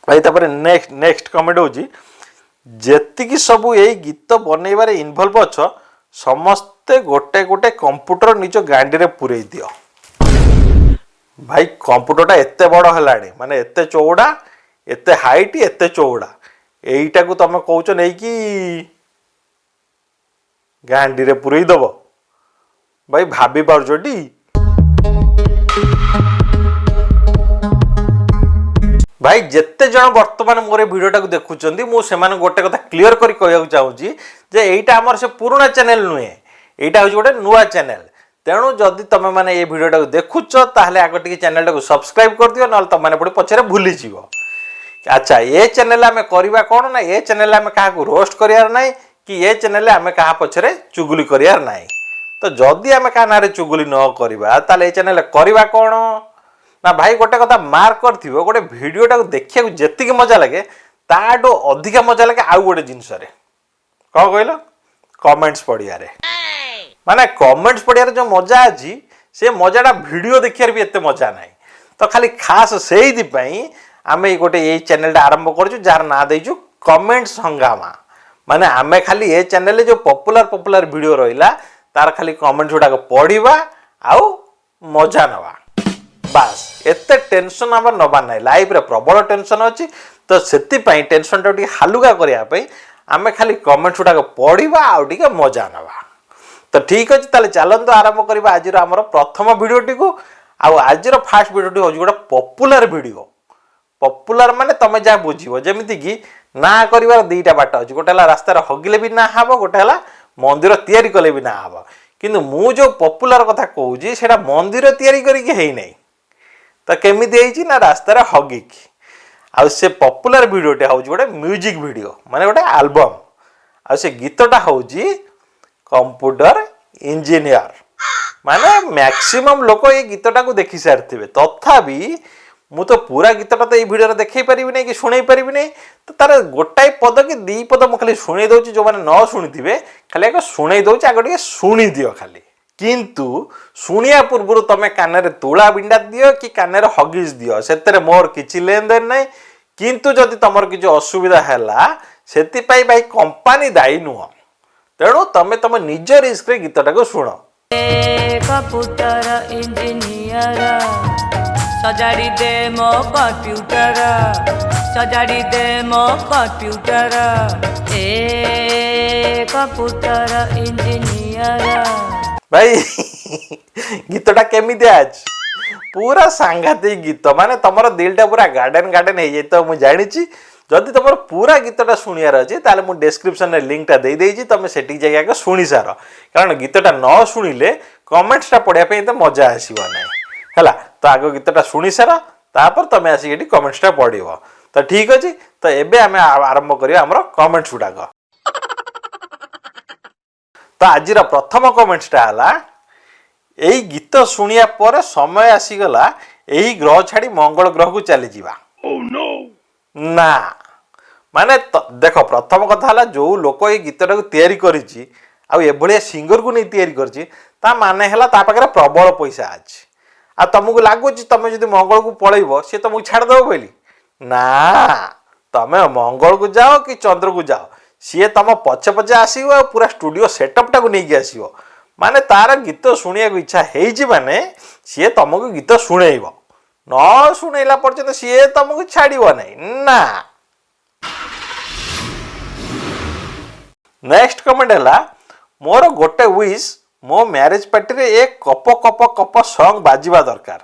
ଭାଇ, ତାପରେ next next comment ହେଉଛି, ଯେତିକି ସବୁ ଏଇ ଗୀତ ବନେଇବାରେ ଇନଭଲ୍ଭ ଅଛ, ସମସ୍ତେ ଗୋଟେ ଗୋଟେ କମ୍ପ୍ୟୁଟର ନିଜ ଗାଣ୍ଡିରେ ପୂରେଇ ଦିଅ। ଭାଇ, କମ୍ପ୍ୟୁଟରଟା ଏତେ ବଡ଼ ହେଲାଣି, ମାନେ ଏତେ ଚଉଡ଼ା, ଏତେ ହାଇଟ୍, ଏତେ ଚଉଡ଼ା, ଏଇଟାକୁ ତମେ କହୁଛ ନେଇକି ଗାଣ୍ଡିରେ ପୂରେଇ ଦବ? ଭାଇ, ଭାବି ପାରୁଛ ଟି? ଭାଇ, ଯେତେ ଜଣ ବର୍ତ୍ତମାନ ମୋର ଏ ଭିଡ଼ିଓଟାକୁ ଦେଖୁଛନ୍ତି, ମୁଁ ସେମାନଙ୍କୁ ଗୋଟେ କଥା କ୍ଲିଅର କରି କହିବାକୁ ଚାହୁଁଛି ଯେ ଏଇଟା ଆମର ସେ ପୁରୁଣା ଚ୍ୟାନେଲ ନୁହେଁ, ଏଇଟା ହେଉଛି ଗୋଟେ ନୂଆ ଚ୍ୟାନେଲ। ତେଣୁ ଯଦି ତମେ ମାନେ ଏ ଭିଡ଼ିଓଟାକୁ ଦେଖୁଛ, ତାହେଲେ ଆଗ ଟିକେ ଚ୍ୟାନେଲଟାକୁ ସବସ୍କ୍ରାଇବ କରିଦିଅ, ନହେଲେ ତମେ ପୁଣି ପଛରେ ଭୁଲିଯିବ। ଆଚ୍ଛା, ଏ ଚ୍ୟାନେଲ ଆମେ କରିବା କ'ଣ ନା, ଏ ଚ୍ୟାନେଲ ଆମେ କାହାକୁ ରୋଷ୍ଟ କରିବାର ନାହିଁ କି ଏ ଚ୍ୟାନେଲରେ ଆମେ କାହା ପଛରେ ଚୁଗୁଲି କରିବାର ନାହିଁ। ତ ଯଦି ଆମେ କାହା ନାଁରେ ଚୁଗୁଲି ନ କରିବା, ତାହେଲେ ଏ ଚ୍ୟାନେଲରେ କରିବା କ'ଣ ନା, ଭାଇ, ଗୋଟେ କଥା ମାର୍କ କରିଥିବ, ଗୋଟେ ଭିଡ଼ିଓଟାକୁ ଦେଖିବାକୁ ଯେତିକି ମଜା ଲାଗେ, ତାଠୁ ଅଧିକା ମଜା ଲାଗେ ଆଉ ଗୋଟେ ଜିନିଷରେ। କ'ଣ କହିଲ? କମେଣ୍ଟସ୍ ପଢ଼ିବାରେ। ମାନେ କମେଣ୍ଟସ୍ ପଢ଼ିବାରେ ଯେଉଁ ମଜା ଅଛି, ସେ ମଜାଟା ଭିଡ଼ିଓ ଦେଖିବାରେ ବି ଏତେ ମଜା ନାହିଁ। ତ ଖାଲି ଖାସ୍ ସେଇଥିପାଇଁ ଆମେ ଏଇ ଗୋଟେ ଏଇ ଚ୍ୟାନେଲଟା ଆରମ୍ଭ କରିଛୁ, ଯାହାର ନାଁ ଦେଇଛୁ କମେଣ୍ଟସ୍ ହଙ୍ଗାମା। ମାନେ ଆମେ ଖାଲି ଏ ଚ୍ୟାନେଲରେ ଯେଉଁ ପପୁଲାର ପପୁଲାର ଭିଡ଼ିଓ ରହିଲା, ତାର ଖାଲି କମେଣ୍ଟସ୍ ଗୁଡ଼ାକ ପଢ଼ିବା ଆଉ ମଜା ନେବା, ବାସ୍। ଏତେ ଟେନସନ୍ ଆମର ନେବାର ନାହିଁ। ଲାଇଫରେ ପ୍ରବଳ ଟେନସନ୍ ଅଛି। ତ ସେଥିପାଇଁ ଟେନସନ୍ଟାକୁ ଟିକେ ହାଲୁକା କରିବା ପାଇଁ ଆମେ ଖାଲି କମେଣ୍ଟସ୍ ଗୁଡ଼ାକ ପଢ଼ିବା ଆଉ ଟିକେ ମଜା ନେବା। ତ ଠିକ୍ ଅଛି, ତାହେଲେ ଚାଲନ୍ତୁ ଆରମ୍ଭ କରିବା ଆଜିର ଆମର ପ୍ରଥମ ଭିଡ଼ିଓଟିକୁ। ଆଉ ଆଜିର ଫାଷ୍ଟ ଭିଡ଼ିଓଟି ହେଉଛି ଗୋଟେ ପପୁଲାର ଭିଡ଼ିଓ। ପପୁଲାର ମାନେ ତମେ ଯାହା ବୁଝିବ, ଯେମିତିକି ନାଁ କରିବାର ଦୁଇଟା ବାଟ ଅଛି। ଗୋଟେ ହେଲା ରାସ୍ତାରେ ହଗିଲେ ବି ନାଁ ହେବ, ଗୋଟେ ହେଲା ମନ୍ଦିର ତିଆରି କଲେ ବି ନାଁ ହେବ। କିନ୍ତୁ ମୁଁ ଯେଉଁ ପପୁଲାର କଥା କହୁଛି, ସେଇଟା ମନ୍ଦିର ତିଆରି କରିକି ହେଇନାହିଁ। ତ କେମିତି ହେଇଛି ନା, ରାସ୍ତାରେ ହଗିକି। ଆଉ ସେ ପପୁଲାର ଭିଡ଼ିଓଟା ହେଉଛି ଗୋଟେ ମ୍ୟୁଜିକ୍ ଭିଡ଼ିଓ, ମାନେ ଗୋଟେ ଆଲବମ୍। ଆଉ ସେ ଗୀତଟା ହେଉଛି କମ୍ପ୍ୟୁଟର ଇଞ୍ଜିନିୟର। ମାନେ ମ୍ୟାକ୍ସିମମ୍ ଲୋକ ଏଇ ଗୀତଟାକୁ ଦେଖି ସାରିଥିବେ। ତଥାପି ମୁଁ ତ ପୁରା ଗୀତଟା ତ ଏଇ ଭିଡ଼ିଓରେ ଦେଖେଇ ପାରିବି ନାହିଁ କି ଶୁଣେଇ ପାରିବି ନାହିଁ। ତ ତାର ଗୋଟାଏ ପଦ କି ଦି ପଦ ମୁଁ ଖାଲି ଶୁଣେଇ ଦେଉଛି। ଯେଉଁମାନେ ନ ଶୁଣିଥିବେ, ଖାଲି ଆଗ ଶୁଣେଇ ଦେଉଛି, ଆଗ ଟିକେ ଶୁଣିଦିଅ ଖାଲି। କିନ୍ତୁ ଶୁଣିବା ପୂର୍ବରୁ ତମେ କାନରେ ତୁଳା ବିଣ୍ଡା ଦିଅ କି କାନରେ ହଗିସ୍ ଦିଅ, ସେଥିରେ ମୋର କିଛି ଲେନଦେନ ନାହିଁ। କିନ୍ତୁ ଯଦି ତମର କିଛି ଅସୁବିଧା ହେଲା, ସେଥିପାଇଁ ଭାଇ କମ୍ପାନୀ ଦାୟୀ ନୁହଁ। ତେଣୁ ତମେ ତମ ନିଜ ରିସ୍କରେ ଗୀତଟାକୁ ଶୁଣ। କମ୍ପ୍ୟୁଟର ଇଞ୍ଜିନିୟର, ସଜାଡ଼ି ଦେ ମୋ କମ୍ପ୍ୟୁଟର, ସଜାଡ଼ି ଦେ ମୋ କମ୍ପ୍ୟୁଟର, ଏ କମ୍ପ୍ୟୁଟର ଇଞ୍ଜିନିୟର। ଭାଇ, ଗୀତଟା କେମିତି ଅଛି? ପୁରା ସାଂଘାତିକ ଗୀତ। ମାନେ ତମର ଦିଲଟା ପୁରା ଗାର୍ଡେନ ଗାର୍ଡେନ ହେଇଯାଇଥିବ, ମୁଁ ଜାଣିଛି। ଯଦି ତମର ପୁରା ଗୀତଟା ଶୁଣିବାର ଅଛି, ତାହେଲେ ମୁଁ ଡେସ୍କ୍ରିପସନରେ ଲିଙ୍କଟା ଦେଇଦେଇଛି, ତମେ ସେଠିକି ଯାଇକି ଆଗ ଶୁଣି ସାର। କାରଣ ଗୀତଟା ନ ଶୁଣିଲେ କମେଣ୍ଟସଟା ପଢ଼ିବା ପାଇଁ ଏତେ ମଜା ଆସିବ ନାହିଁ। ହେଲା, ତ ଆଗ ଗୀତଟା ଶୁଣି ସାର, ତାପରେ ତମେ ଆସିକି ଏଠି କମେଣ୍ଟସଟା ପଢ଼ିବ। ତ ଠିକ୍ ଅଛି, ତ ଏବେ ଆମେ ଆରମ୍ଭ କରିବା ଆମର କମେଣ୍ଟସ ଗୁଡ଼ାକ। ତ ଆଜିର ପ୍ରଥମ କମେଣ୍ଟସଟା ହେଲା, ଏଇ ଗୀତ ଶୁଣିବା ପରେ ସମୟ ଆସିଗଲା ଏହି ଗ୍ରହ ଛାଡ଼ି ମଙ୍ଗଳ ଗ୍ରହକୁ ଚାଲିଯିବା। ନା ମାନେ ଦେଖ, ପ୍ରଥମ କଥା ହେଲା, ଯୋଉ ଲୋକ ଏଇ ଗୀତଟାକୁ ତିଆରି କରିଛି ଆଉ ଏଭଳିଆ ସିଙ୍ଗରକୁ ନେଇ ତିଆରି କରିଛି, ତା ମାନେ ହେଲା ତା ପାଖରେ ପ୍ରବଳ ପଇସା ଅଛି। ଆଉ ତମକୁ ଲାଗୁଛି ତମେ ଯଦି ମଙ୍ଗଳକୁ ପଳେଇବ, ସିଏ ତମକୁ ଛାଡ଼ିଦେବ ବୋଲି? ନା, ତମେ ମଙ୍ଗଳକୁ ଯାଅ କି ଚନ୍ଦ୍ରକୁ ଯାଅ, ସିଏ ତମ ପଛେ ପଛେ ଆସିବ ଆଉ ପୁରା ଷ୍ଟୁଡ଼ିଓ ସେଟଅପ୍ଟାକୁ ନେଇକି ଆସିବ। ମାନେ ତାର ଗୀତ ଶୁଣିବାକୁ ଇଚ୍ଛା ହେଇଛି ମାନେ ସିଏ ତମକୁ ଗୀତ ଶୁଣେଇବ। ନ ଶୁଣେଇଲା ପର୍ଯ୍ୟନ୍ତ ସିଏ ତମକୁ ଛାଡ଼ିବ ନାହିଁ। ନା, ନେକ୍ସଟ କମେଣ୍ଟ ହେଲା, ମୋର ଗୋଟେ ୱିଶ୍, ମୋ ମ୍ୟାରେଜ ପାର୍ଟିରେ ଏ କପ କପ କପ ସଙ୍ଗ ବାଜିବା ଦରକାର।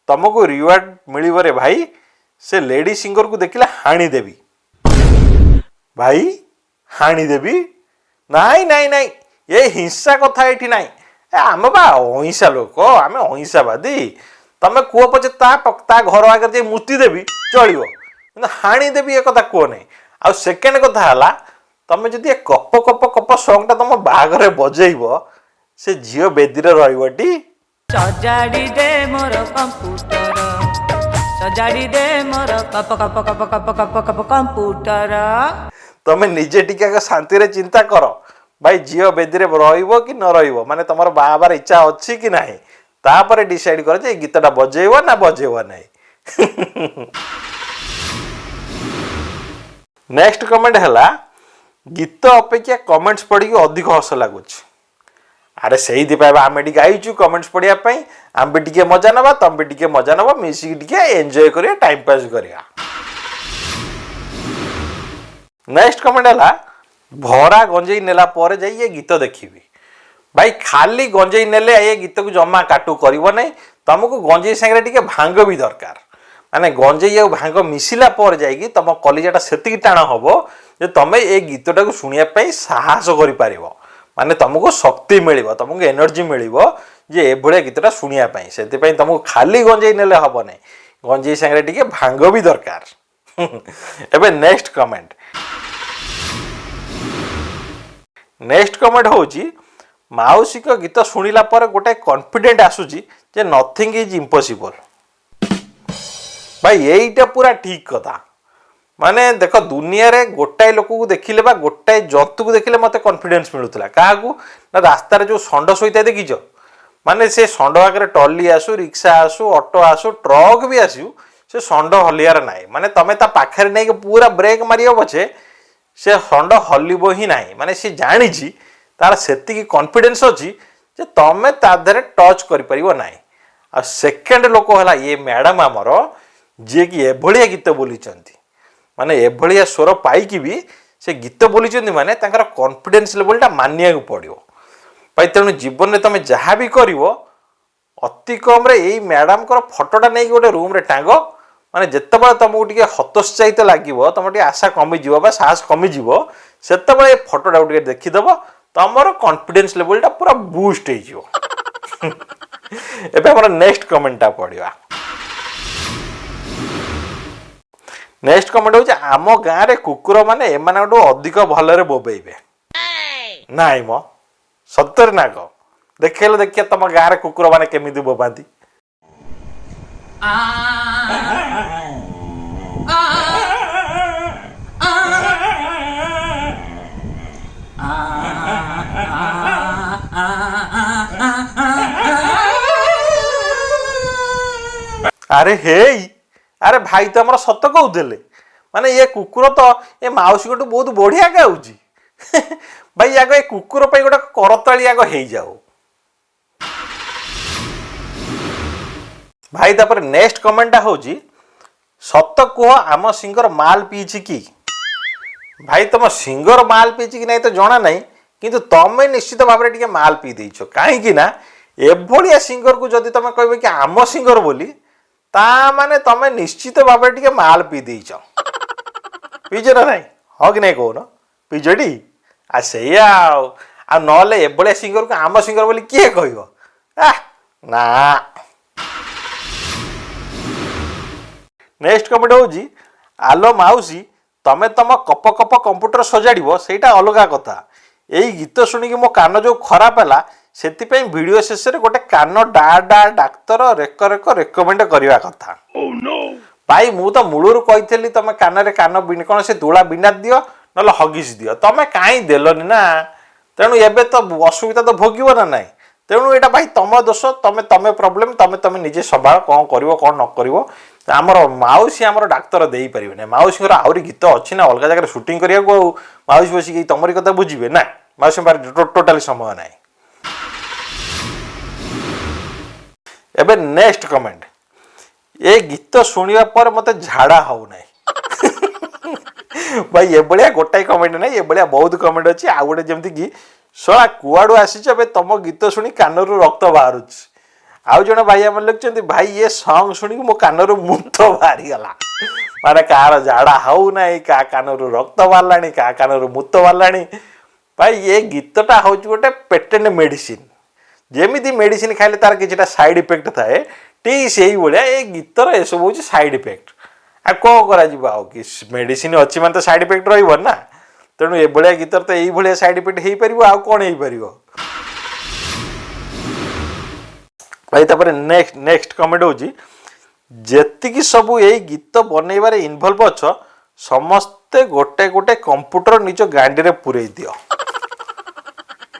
ତମକୁ ରିୱାର୍ଡ ମିଳିବ ରେ ଭାଇ। ସେ ଲେଡି ସିଙ୍ଗରକୁ ଦେଖିଲେ ହାଣିଦେବି ଭାଇ, ହାଣିଦେବି। ନାଇଁ ନାଇଁ ନାଇଁ, ଏ ହିଂସା କଥା ଏଇଠି ନାହିଁ। ଏ ଆମେ ବା ଅହିଂସା ଲୋକ, ଆମେ ଅହିଂସାବାଦୀ। ତମେ କୁହ ପଛେ ତା ଘର ଆଗରେ ଯାଇ ମୂତି ଦେବି ଚଳିବ, କିନ୍ତୁ ହାଣିଦେବି ଏ କଥା କୁହ ନାହିଁ। ଆଉ ସେକେଣ୍ଡ କଥା ହେଲା, ତମେ ଯଦି ଏ କପ କପ କପ ସଙ୍ଗଟା ତମ ବାହାଘରରେ ବଜେଇବ, ସେ ଝିଅ ବେଦୀରେ ରହିବଟି? ସଜାଡ଼ି ଦେ ମୋର କମ୍ପ୍ୟୁଟର, ସଜାଡ଼ି ଦେ ମୋର cup cup cup cup cup cup computer. ତମେ ନିଜେ ଟିକେ ଆଗ ଶାନ୍ତିରେ ଚିନ୍ତା କର ଭାଇ, ଝିଅ ବେଦୀରେ ରହିବ କି ନ ରହିବ, ମାନେ ତମର ବାହା ହେବାର ଇଚ୍ଛା ଅଛି କି ନାହିଁ। ତାପରେ ଡିସାଇଡ୍ କର ଯେ ଏଇ ଗୀତଟା ବଜେଇବ ନା ବଜେଇବ ନାହିଁ। ନେକ୍ସଟ କମେଣ୍ଟ ହେଲା, ଗୀତ ଅପେକ୍ଷା କମେଣ୍ଟସ୍ ପଢ଼ିକି ଅଧିକ ହସ ଲାଗୁଛି। ଆରେ, ସେଇଥିପାଇଁ ବା ଆମେ ଟିକେ ଆଇଛୁ କମେଣ୍ଟସ୍ ପଢ଼ିବା ପାଇଁ। ଆମେ ବି ଟିକେ ମଜା ନେବା, ତମେ ବି ଟିକେ ମଜା ନେବ, ମିଶିକି ଟିକେ ଏନ୍ଜୟ କରିବା, ଟାଇମ୍ ପାସ୍ କରିବା। ନେକ୍ସଟ କମେଣ୍ଟ ହେଲା, ଭରା ଗଞ୍ଜେଇ ନେଲା ପରେ ଯାଇ ଏ ଗୀତ ଦେଖିବି। ଭାଇ, ଖାଲି ଗଞ୍ଜେଇ ନେଲେ ଏ ଗୀତକୁ ଜମା କାଟୁ କରିବ ନାହିଁ। ତମକୁ ଗଞ୍ଜେଇ ସାଙ୍ଗରେ ଟିକେ ଭାଙ୍ଗ ବି ଦରକାର। ମାନେ ଗଞ୍ଜେଇ ଆଉ ଭାଙ୍ଗ ମିଶିଲା ପରେ ଯାଇକି ତମ କଲିଜାଟା ସେତିକି ଟାଣ ହବ ଯେ ତମେ ଏ ଗୀତଟାକୁ ଶୁଣିବା ପାଇଁ ସାହସ କରିପାରିବ। ମାନେ ତମକୁ ଶକ୍ତି ମିଳିବ, ତମକୁ ଏନର୍ଜି ମିଳିବ ଯେ ଏଭଳିଆ ଗୀତଟା ଶୁଣିବା ପାଇଁ। ସେଥିପାଇଁ ତମକୁ ଖାଲି ଗଞ୍ଜେଇ ନେଲେ ହବ ନାହିଁ, ଗଞ୍ଜେଇ ସାଙ୍ଗରେ ଟିକେ ଭାଙ୍ଗ ବି ଦରକାର। ଏବେ ନେକ୍ସଟ କମେଣ୍ଟ। ନେକ୍ସଟ କମେଣ୍ଟ ହେଉଛି, ମାଉସୀଙ୍କ ଗୀତ ଶୁଣିଲା ପରେ ଗୋଟେ କନଫିଡେଣ୍ଟ ଆସୁଛି ଯେ ନଥିଙ୍ଗ is impossible. ଭାଇ, ଏଇଟା ପୁରା ଠିକ କଥା। ମାନେ ଦେଖ, ଦୁନିଆରେ ଗୋଟାଏ ଲୋକକୁ ଦେଖିଲେ ବା ଗୋଟାଏ ଜନ୍ତୁକୁ ଦେଖିଲେ ମୋତେ କନଫିଡେନ୍ସ ମିଳୁଥିଲା। କାହାକୁ ନା ରାସ୍ତାରେ ଯେଉଁ ଷଣ୍ଢ ଶୋଇଥାଏ, ଦେଖିଛ? ମାନେ ସେ ଷଣ୍ଢ ଆଗରେ ଟଲି ଆସୁ, ରିକ୍ସା ଆସୁ, ଅଟୋ ଆସୁ, ଟ୍ରକ୍ ବି ଆସୁ, ସେ ଷଣ୍ଢ ହଲିବାର ନାହିଁ। ମାନେ ତମେ ତା ପାଖରେ ନେଇକି ପୁରା ବ୍ରେକ୍ ମାରିବ ପଛେ, ସେ ଷଣ୍ଢ ହଲିବ ହିଁ ନାହିଁ। ମାନେ ସେ ଜାଣିଛି, ତାର ସେତିକି କନଫିଡେନ୍ସ ଅଛି ଯେ ତମେ ତା ଦେହରେ ଟଚ୍ କରିପାରିବ ନାହିଁ। ଆଉ ସେକେଣ୍ଡ ଲୋକ ହେଲା ଇଏ ମ୍ୟାଡ଼ାମ୍ ଆମର, ଯିଏକି ଏଭଳିଆ ଗୀତ ବୋଲିଛନ୍ତି। ମାନେ ଏଭଳିଆ ସ୍ୱର ପାଇକି ବି ସେ ଗୀତ ବୋଲିଛନ୍ତି, ମାନେ ତାଙ୍କର କନଫିଡେନ୍ସ ଲେଭେଲଟା ମାନିବାକୁ ପଡ଼ିବ ଭାଇ। ତେଣୁ ଜୀବନରେ ତମେ ଯାହା ବି କରିବ, ଅତି କମ୍ରେ ଏଇ ମ୍ୟାଡ଼ାମଙ୍କର ଫଟୋଟା ନେଇକି ଗୋଟେ ରୁମ୍ରେ ଟାଙ୍ଗ। ମାନେ ଯେତେବେଳେ ତମକୁ ଟିକେ ହତୋତ୍ସାହିତ ଲାଗିବ, ତମର ଟିକେ ଆଶା କମିଯିବ ବା ସାହସ କମିଯିବ, ସେତେବେଳେ ଏ ଫଟୋଟାକୁ ଟିକେ ଦେଖିଦେବ, ତମର କନଫିଡେନ୍ସ ଲେଭେଲଟା ପୁରା ବୁଷ୍ଟ ହେଇଯିବ। ଏବେ ଆମର ନେକ୍ସଟ କମେଣ୍ଟଟା ପଢ଼ିବା। ନେକ୍ସଟ କମେଣ୍ଟ ହେଉଛି, ଆମ ଗାଁରେ କୁକୁରମାନେ ଏମାନଙ୍କଠୁ ଅଧିକ ଭଲରେ ବୋବେଇବେ। ନାଇଁ ମ, ସତରେ ନା କଣ? ଦେଖେଇଲେ ଦେଖିବା ତମ ଗାଁରେ କୁକୁରମାନେ କେମିତି ବୋବାନ୍ତି। ଆରେ ହେଇ, ଆରେ ଭାଇ ତ ଆମର ସତ କହୁଥିଲେ। ମାନେ ଇଏ କୁକୁର ତ ଏ ମାଉସୀଙ୍କଠୁ ବହୁତ ବଢ଼ିଆ ଗାଉଛି। ଭାଇ, ଆଗ ଏ କୁକୁର ପାଇଁ ଗୋଟେ କରତାଳି ଆଗ ହେଇଯାଉ। ଭାଇ, ତାପରେ ନେକ୍ସଟ କମେଣ୍ଟଟା ହେଉଛି, ସତ କୁହ, ଆମ ସିଙ୍ଗର ମାଲ ପିଇଛି କି? ଭାଇ, ତମ ସିଙ୍ଗର ମାଲ ପିଇଛି କି ନାହିଁ ତ ଜଣା ନାହିଁ, କିନ୍ତୁ ତମେ ନିଶ୍ଚିତ ଭାବରେ ଟିକେ ମାଲ ପିଇ ଦେଇଛ। କାହିଁକି ନା ଏଭଳିଆ ସିଙ୍ଗରକୁ ଯଦି ତମେ କହିବ କି ଆମ ସିଙ୍ଗର ବୋଲି, ତା ମାନେ ତମେ ନିଶ୍ଚିତ ଭାବରେ ଟିକେ ମାଲ ପିଇ ଦେଇଛ। ପିଇଛ ନା ନାଇଁ? ହଁ କି ନାଇଁ କହୁନ? ପିଇଛଟି? ଆଉ ସେଇଆ ଆଉ ଆଉ ନହେଲେ ଏଭଳିଆ ସିଙ୍ଗରକୁ ଆମ ସିଙ୍ଗର ବୋଲି କିଏ କହିବ? ନା। ନେକ୍ସଟ କମେଣ୍ଟ ହେଉଛି, ଆଲୋ ମାଉସୀ, ତମେ ତମ କପ କପ କମ୍ପ୍ୟୁଟର ସଜାଡ଼ିବ, ସେଇଟା ଅଲଗା କଥା। ଏଇ ଗୀତ ଶୁଣିକି ମୋ କାନ ଯେଉଁ ଖରାପ ହେଲା, ସେଥିପାଇଁ ଭିଡ଼ିଓ ଶେଷରେ ଗୋଟେ କାନ ଡା ଡା ଡାକ୍ତର ରେକ ରେକ ରେକମେଣ୍ଡ କରିବା କଥା। ଭାଇ, ମୁଁ ତ ମୂଳରୁ କହିଥିଲି ତମେ କାନରେ କାନ କ'ଣ ସେ ତୁଳା ବିଣ୍ଡା ଦିଅ, ନହେଲେ ହଗିସ୍ ଦିଅ। ତମେ କାହିଁ ଦେଲନି ନା? ତେଣୁ ଏବେ ତ ଅସୁବିଧା ତ ଭୋଗିବ ନା ନାହିଁ? ତେଣୁ ଏଇଟା ଭାଇ ତମ ଦୋଷ। ତମେ ତମେ ପ୍ରୋବ୍ଲେମ୍ ତମେ ତମେ ନିଜେ ସମ୍ଭାଳ, କ'ଣ କରିବ କ'ଣ ନ କରିବ। ଆମର ମାଉସୀ ଆମର ଡାକ୍ତର ଦେଇପାରିବେ ନାହିଁ। ମାଉସୀଙ୍କର ଆହୁରି ଗୀତ ଅଛି ନା ଅଲଗା ଜାଗାରେ ସୁଟିଂ କରିବାକୁ। ଆଉ ମାଉସୀ ବସିକି ତମରି କଥା ବୁଝିବେ ନା? ମାଉସୀ ପାଖରେ ଟୋଟାଲି ସମୟ ନାହିଁ। ଏବେ ନେକ୍ସଟ କମେଣ୍ଟ, ଏ ଗୀତ ଶୁଣିବା ପରେ ମୋତେ ଝାଡ଼ା ହେଉନାହିଁ। ଭାଇ, ଏଭଳିଆ ଗୋଟାଏ କମେଣ୍ଟ ନାହିଁ, ଏଭଳିଆ ବହୁତ କମେଣ୍ଟ ଅଛି। ଆଉ ଗୋଟେ ଯେମିତିକି, ଶଳା କୁଆଡ଼ୁ ଆସିଛ ଏବେ, ତମ ଗୀତ ଶୁଣି କାନରୁ ରକ୍ତ ବାହାରୁଛି। ଆଉ ଜଣେ ଭାଇ ଆମର ଲେଖୁଛନ୍ତି, ଭାଇ, ଏ ସଙ୍ଗ ଶୁଣିକି ମୋ କାନରୁ ମୁତ ବାହାରିଗଲା। ମାନେ କାହାର ଝାଡ଼ା ହେଉନାହିଁ, କାହା କାନରୁ ରକ୍ତ ବାହାରିଲାଣି, କାହା କାନରୁ ମୁତ ବାହାରିଲାଣି। ଭାଇ, ଏ ଗୀତଟା ହେଉଛି ଗୋଟେ ପେଟେଣ୍ଟ ମେଡ଼ିସିନ। ଯେମିତି ମେଡ଼ିସିନ ଖାଇଲେ ତାର କିଛିଟା ସାଇଡ୍ ଇଫେକ୍ଟ ଥାଏ, ଠିକ୍ ସେଇଭଳିଆ ଏ ଗୀତର ଏସବୁ ହେଉଛି ସାଇଡ୍ ଇଫେକ୍ଟ। ଆଉ କ'ଣ କରାଯିବ? ଆଉ କି ମେଡ଼ିସିନ ଅଛି ମାନେ ତ ସାଇଡ୍ ଇଫେକ୍ଟ ରହିବ ନା। ତେଣୁ ଏଭଳିଆ ଗୀତର ତ ଏଇଭଳିଆ ସାଇଡ୍ ଇଫେକ୍ଟ ହେଇପାରିବ, ଆଉ କ'ଣ ହେଇପାରିବ ଭାଇ? ତାପରେ ନେକ୍ସଟ ନେକ୍ସଟ କମେଣ୍ଟ ହେଉଛି, ଯେତିକି ସବୁ ଏଇ ଗୀତ ବନେଇବାରେ ଇନଭଲ୍ଭ ଅଛ, ସମସ୍ତେ ଗୋଟେ ଗୋଟେ କମ୍ପ୍ୟୁଟର ନିଜ ଗାଣ୍ଡିରେ ପୂରେଇ ଦିଅ।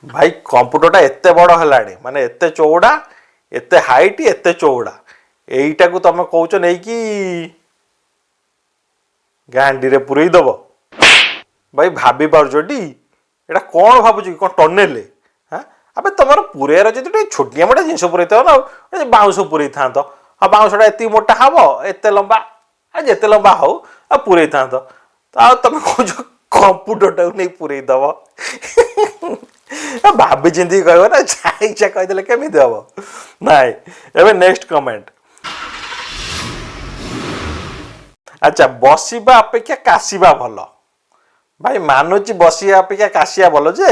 ଭାଇ, କମ୍ପ୍ୟୁଟରଟା ଏତେ ବଡ଼ ହେଲାଣି, ମାନେ ଏତେ ଚଉଡ଼ା, ଏତେ ହାଇଟ୍, ଏତେ ଚଉଡ଼ା, ଏଇଟାକୁ ତମେ କହୁଛ ନେଇକି ଗାଣ୍ଡିରେ ପୂରେଇ ଦବ? ଭାଇ, ଭାବି ପାରୁଛଟି ଏଇଟା କ'ଣ ଭାବୁଛ କି କ'ଣ ଟନେଲ? ହଁ, ଆବେ ତମର ପୁରେଇବାର ଯଦି ଟିକେ ଛୋଟିଆ ମୋଟା ଜିନିଷ ପୁରେଇଥାଅ ନା, ଆଉ ଏ ବାଉଁଶ ପୁରେଇଥାନ୍ତ। ଆଉ ବାଉଁଶଟା ଏତିକି ମୋଟା ହବ, ଏତେ ଲମ୍ବା, ଆଉ ଯେତେ ଲମ୍ବା ହଉ, ଆଉ ପୁରେଇଥାନ୍ତ। ଆଉ ତମେ କହୁଛ କମ୍ପ୍ୟୁଟରଟାକୁ ନେଇ ପୁରେଇ ଦବ। ଭାବି ଚିନ୍ତିକି କହିବ ନା, ଯାହା ଇଚ୍ଛା କହିଦେଲେ କେମିତି ହବ? ନାଇଁ, ଏବେ ନେକ୍ସଟ କମେଣ୍ଟ। ଆଚ୍ଛା, ବସିବା ଅପେକ୍ଷା କାଶିବା ଭଲ। ଭାଇ, ମାନୁଛି ବସିବା ଅପେକ୍ଷା କାଶିବା ଭଲ ଯେ,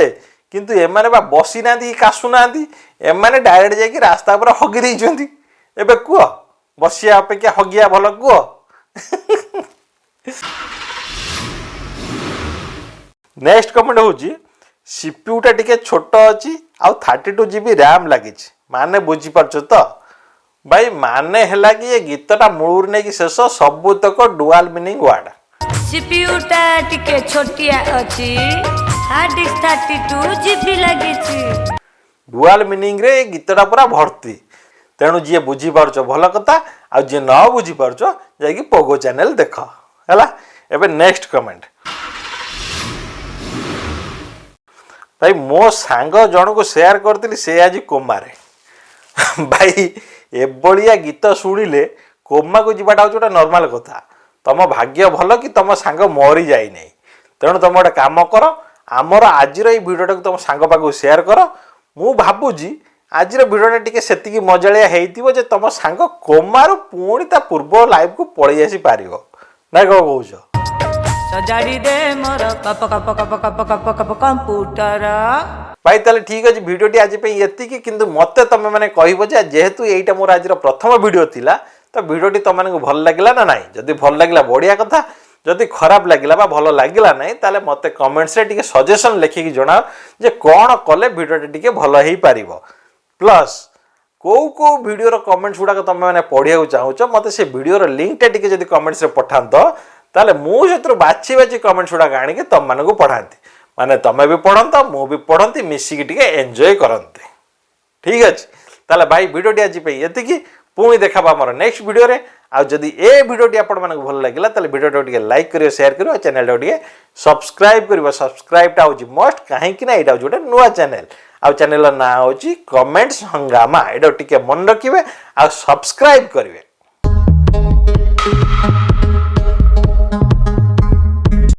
କିନ୍ତୁ ଏମାନେ ବା ବସିନାହାନ୍ତି କି କାଶୁନାହାନ୍ତି। ଏମାନେ ଡାଇରେକ୍ଟ ଯାଇକି ରାସ୍ତା ଉପରେ ହଗି ଦେଇଛନ୍ତି। ଏବେ କୁହ, ବସିବା ଅପେକ୍ଷା ହଗିବା ଭଲ, କୁହ। ନେକ୍ସଟ କମେଣ୍ଟ ହେଉଛି, ସିପିୟୁଟା ଟିକେ ଛୋଟ ଅଛି ଆଉ 32 GB RAM ଲାଗିଛି, ମାନେ ବୁଝିପାରୁଛ ତ? ଭାଇ, ମାନେ ହେଲା କି ଏ ଗୀତଟା ମୂଳରୁ ନେଇକି ଶେଷ ସବୁତକ ଡୁଆଲ ମିନିଂ ୱାର୍ଡ। ସିପିୟୁଟା ଟିକେ ଛୋଟିଆ ଅଛି, ହାର୍ଡ ଡିସ୍କ 32 GB ଲାଗିଛି। ଡୁଆଲ ମିନିଂରେ ଏ ଗୀତଟା ପୁରା ଭର୍ତ୍ତି। ତେଣୁ ଯିଏ ବୁଝିପାରୁଛ ଭଲ କଥା, ଆଉ ଯିଏ ନ ବୁଝିପାରୁଛ ଯାଇକି ପୋଗୋ ଚ୍ୟାନେଲ ଦେଖ। ହେଲା, ଏବେ ନେକ୍ସଟ କମେଣ୍ଟ। ଭାଇ, ମୋ ସାଙ୍ଗ ଜଣକୁ ସେୟାର କରିଥିଲି, ସେ ଆଜି କୋମାରେ। ଭାଇ, ଏଭଳିଆ ଗୀତ ଶୁଣିଲେ କୋମାକୁ ଯିବାଟା ହେଉଛି ଗୋଟେ ନର୍ମାଲ କଥା। ତମ ଭାଗ୍ୟ ଭଲ କି ତମ ସାଙ୍ଗ ମରି ଯାଇନାହିଁ। ତେଣୁ ତମେ ଗୋଟେ କାମ କର, ଆମର ଆଜିର ଏଇ ଭିଡ଼ିଓଟାକୁ ତମ ସାଙ୍ଗ ପାଖକୁ ସେୟାର କର। ମୁଁ ଭାବୁଛି ଆଜିର ଭିଡ଼ିଓଟା ଟିକେ ସେତିକି ମଜାଳିଆ ହେଇଥିବ ଯେ ତମ ସାଙ୍ଗ କୋମାରୁ ପୁଣି ତା ପୂର୍ବ ଲାଇଫକୁ ପଳେଇ ଆସିପାରିବ ନା କ'ଣ କହୁଛ? ସଜାଡ଼ି ଦେ ମୋର cup cup cup cup cup cup computer. ଭାଇ, ତାହେଲେ ଠିକ୍ ଅଛି, ଭିଡ଼ିଓଟି ଆଜି ପାଇଁ ଏତିକି। କିନ୍ତୁ ମୋତେ ତମେ ମାନେ କହିବ ଯେ ଯେହେତୁ ଏଇଟା ମୋର ଆଜିର ପ୍ରଥମ ଭିଡ଼ିଓ ଥିଲା, ତ ଭିଡ଼ିଓଟି ତମମାନଙ୍କୁ ଭଲ ଲାଗିଲା ନା ନାହିଁ? ଯଦି ଭଲ ଲାଗିଲା ବଢ଼ିଆ କଥା, ଯଦି ଖରାପ ଲାଗିଲା ବା ଭଲ ଲାଗିଲା ନାହିଁ, ତାହେଲେ ମୋତେ କମେଣ୍ଟସରେ ଟିକେ ସଜେସନ୍ ଲେଖିକି ଜଣାଅ ଯେ କ'ଣ କଲେ ଭିଡ଼ିଓଟି ଟିକେ ଭଲ ହେଇପାରିବ। ପ୍ଲସ୍ କେଉଁ କେଉଁ ଭିଡ଼ିଓର କମେଣ୍ଟସ୍ ଗୁଡ଼ାକ ତମେ ମାନେ ପଢ଼ିବାକୁ ଚାହୁଁଛ, ମୋତେ ସେ ଭିଡ଼ିଓର ଲିଙ୍କଟା ଟିକେ ଯଦି କମେଣ୍ଟସରେ ପଠାନ୍ତ, ତାହେଲେ ମୁଁ ସେଥିରୁ ବାଛି ବାଛି କମେଣ୍ଟସ୍ ଗୁଡ଼ାକ ଆଣିକି ତମମାନଙ୍କୁ ପଢ଼ାନ୍ତି। ମାନେ ତମେ ବି ପଢ଼ନ୍ତ, ମୁଁ ବି ପଢ଼ନ୍ତି, ମିଶିକି ଟିକେ ଏନ୍ଜୟ କରନ୍ତି। ଠିକ୍ ଅଛି, ତାହେଲେ ଭାଇ, ଭିଡ଼ିଓଟି ଆଜି ପାଇଁ ଏତିକି। ପୁଣି ଦେଖାବା ଆମର ନେକ୍ସଟ ଭିଡ଼ିଓରେ। ଆଉ ଯଦି ଏ ଭିଡ଼ିଓଟି ଆପଣମାନଙ୍କୁ ଭଲ ଲାଗିଲା, ତାହେଲେ ଭିଡ଼ିଓଟାକୁ ଟିକେ ଲାଇକ୍ କରିବ, ସେୟାର କରିବ, ଆଉ ଚ୍ୟାନେଲଟାକୁ ଟିକେ ସବସ୍କ୍ରାଇବ୍ କରିବ। ସବସ୍କ୍ରାଇବ୍ଟା ହେଉଛି ମଷ୍ଟ, କାହିଁକି ନା ଏଇଟା ହେଉଛି ଗୋଟେ ନୂଆ ଚ୍ୟାନେଲ, ଆଉ ଚ୍ୟାନେଲର ନାଁ ହେଉଛି କମେଣ୍ଟସ୍ ହଙ୍ଗାମା। ଏଇଟାକୁ ଟିକେ ମନେ ରଖିବେ ଆଉ ସବସ୍କ୍ରାଇବ୍ କରିବେ।